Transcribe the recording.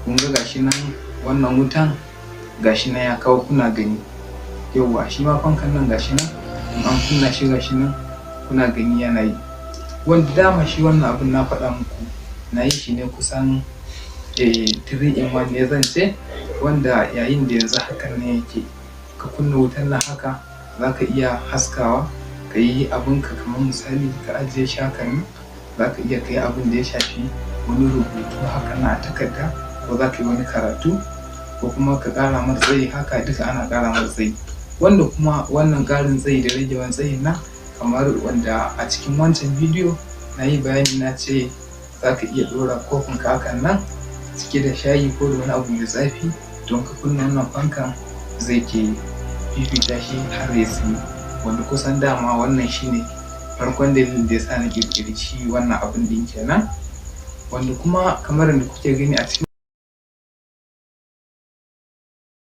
Kun ga gashi nan wannan wutan, gashi nan ya kawo, kuna gani. Yauwa, shi ma fankan nan gashi nan in an kunna shi, gashi nan kuna gani yana yi. Wanda dama shi wannan abun na faɗa muku na yi shi ne kusan 3 in 1 ne zan ce, wanda yayin da yanzu hakan nan yake, ka kunna wutan nan haka, za ka iya haskawa ka yi abunka. Kamar misali ka ajiye shi hakan nan, za ka iya ka yi abin da ya shafi wani rubutu haka nan a takarda, ko za ka yi wani karatu, ko kuma ka ƙara masa tsayi haka. Duka ana ƙara masa tsayi. Wanda kuma wannan ƙarin tsayi da ragewan tsayin nan, kamar wanda a cikin wancan bidiyo na yi bayani, na ce za ka iya ɗora kofinka hakan nan cike da shayi ko da wani abu mai zafi, don ka kunna wannan fankan zai ke fifita shi har ya sanyi. Wanda kusan dama wannan shine farkon dalilin da ya sa na ƙirƙiri shi wannan abun ɗin kenan. Wanda kuma kamar yadda kuke gani a cikin